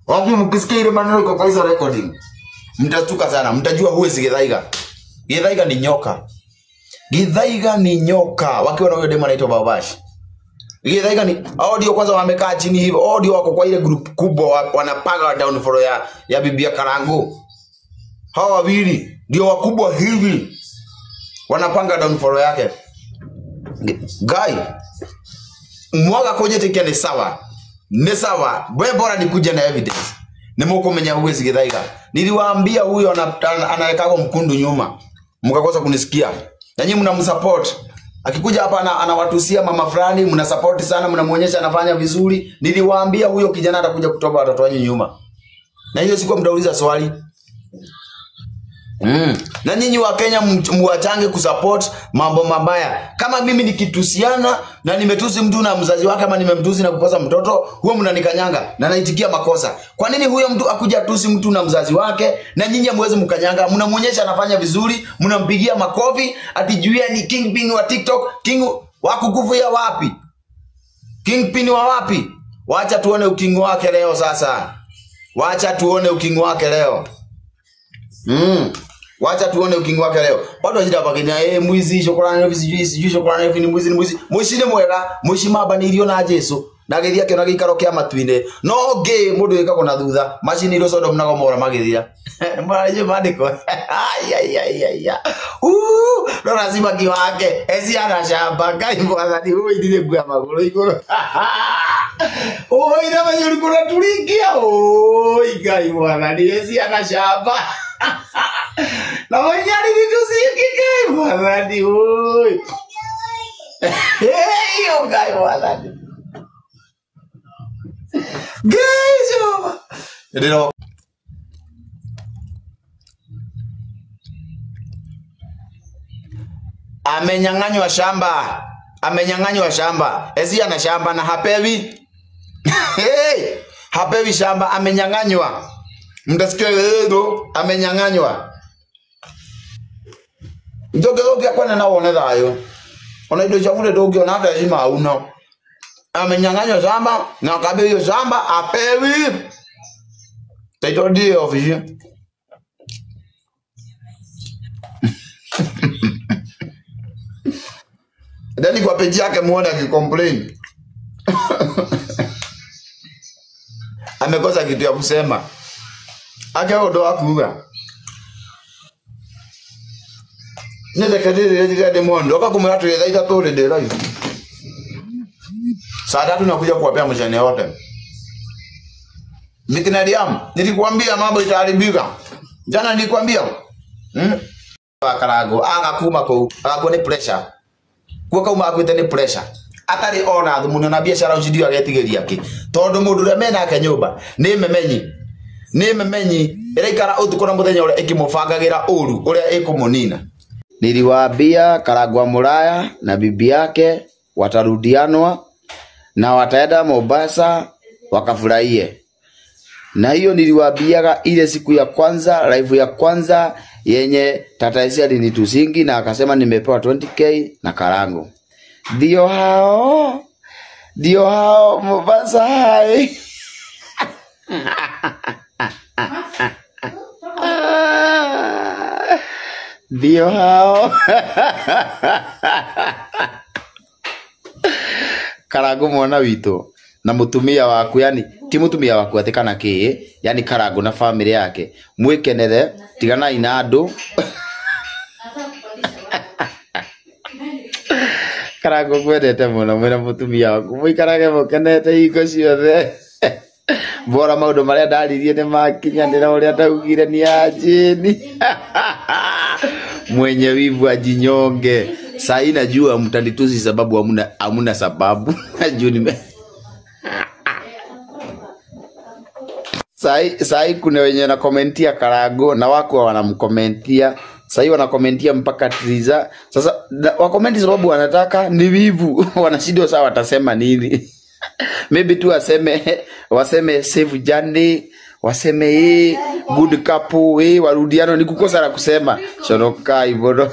Wapi mkisikia ile maneno iko kwa hizo recording, mtashtuka sana, mtajua huwezi Githaiga. Githaiga ni nyoka. Githaiga ni nyoka. Wakiwa na huyo demo anaitwa Babashi. Githaiga ni hao ndio kwanza wamekaa chini hivyo. Hao ndio wako kwa ile group kubwa wanapanga downfall ya bibi ya Karangu. Hao wawili ndio wakubwa hivi. Wanapanga downfall yake. Guy, mwaga koje ni sawa. Ni sawa. Wewe bora nikuja na evidence. Nimukumenya huwezi Githaiga. Niliwaambia huyo anaweka mkundu nyuma. Mkakosa kunisikia. Na nyinyi mnamsupport. Akikuja hapa anawatusia mama fulani, mnasupport sana, mnamuonyesha anafanya vizuri. Niliwaambia huyo kijana atakuja kutoka watoto wenu nyuma. Na hiyo siku mtauliza swali. Na nyinyi wa Kenya muachange kusupport mambo mabaya. Kama mimi nikitusiana na nimetusi mtu na mzazi wake ama nimemtusi na kukosa mtoto, huo mnanikanyanga na naitikia makosa. Kwa nini huyo mtu akuja tusi mtu na mzazi wake na nyinyi hamwezi mkanyanga? Mnamuonyesha anafanya vizuri, mnampigia makofi, ati juia ni kingpin wa TikTok, king wa kukufu ya wapi? Kingpin wa wapi? Wacha tuone ukingo wake leo sasa. Wacha tuone ukingo wake leo. Wacha tuone ukingo wake leo. Watu wajida hapa Kenya, mwizi shukrani hivi sijui shukrani hivi ni mwizi ni mwizi. Mwizi ni mwega, mwizi mabanirio na Jesu. Na githia kio na gikaro kia matuine. No ngi mundu wikagwo na thutha. Macini irio Sodom na Gomora magithira. Mwana maandiko. Ai ai ai ai. No lazima kiwake. Esi ana shamba Ngai mwathani uindire ngua maguru iguru. Oi na mayuri kuna tulingia. Oi Ngai mwathani esi ana shamba. Na manyari nitusikike mwathani oi. Hey Ngai mwathani. Ngai Jehova. Ndiro amenyang'anywa shamba. Amenyang'anywa shamba. Ezi ana shamba na hapewi. Hey, hapewi shamba, amenyang'anywa. Mtasikia leo amenyang'anywa. Njoge njoge akwana na wone thayo. Ona indo cia bure ndungiona hata heshima hauna. Amenyang'anywa shamba na akaambiwa hiyo shamba apewi. Title deed office. Ndani kwa page yake muone akicomplain. Amekosa kitu ya kusema. Ake odo akuga. Nende kadiri ile demondo akakumira tu ile itatu ile live. Saa 3 nakuja kuwapea mshane wote. Mikinadiam, nilikuambia mambo itaharibika. Jana nilikwambia. Akarago, agakuma kuu, agakwo ni pressure. Kuo kauma akwite ni pressure. Atari ona thumu na biashara ucidio agetigeria ki. Tondu mundu uria menake nyumba ni memenyi. Ni memenyi iraikara utuku na muthenya uria ikimubangagira uru uria ikumunina. Niliwaambia Karagwa Muraya na bibi yake watarudianwa na wataenda Mombasa wakafurahie. Na hiyo niliwaambiaga ile siku ya kwanza, live ya kwanza yenye Tata Esi alinitusingi na akasema nimepewa 20k na Karango. Ndio hao Mombasa hai. Ndio hao. Karango mwana witũ na mutumia waku, yani ti mutumia waku ati kana ki, yani Karango na family yake mwikenere, tiganai na andu. Karango kwendete muno mwina mutumia waku muikarage mukenete hingo ciothe. Bora maundu maria ndaririe ni makinyanira uria ndaugire ni ajini. Mwenye wivu ajinyonge. Sai najua mtanitusi sababu hamuna sababu. Najua nime Sai kuna wenye na komentia Karango na wako wanamkomentia. Sai wanakomentia mpaka Triza. Sasa wakomenti sababu wanataka ni wivu. Wanashindwa sawa watasema nini. Maybe tu waseme save journey, waseme hii good couple, hii warudiano ni kukosa la kusema. Shoroka ibodo.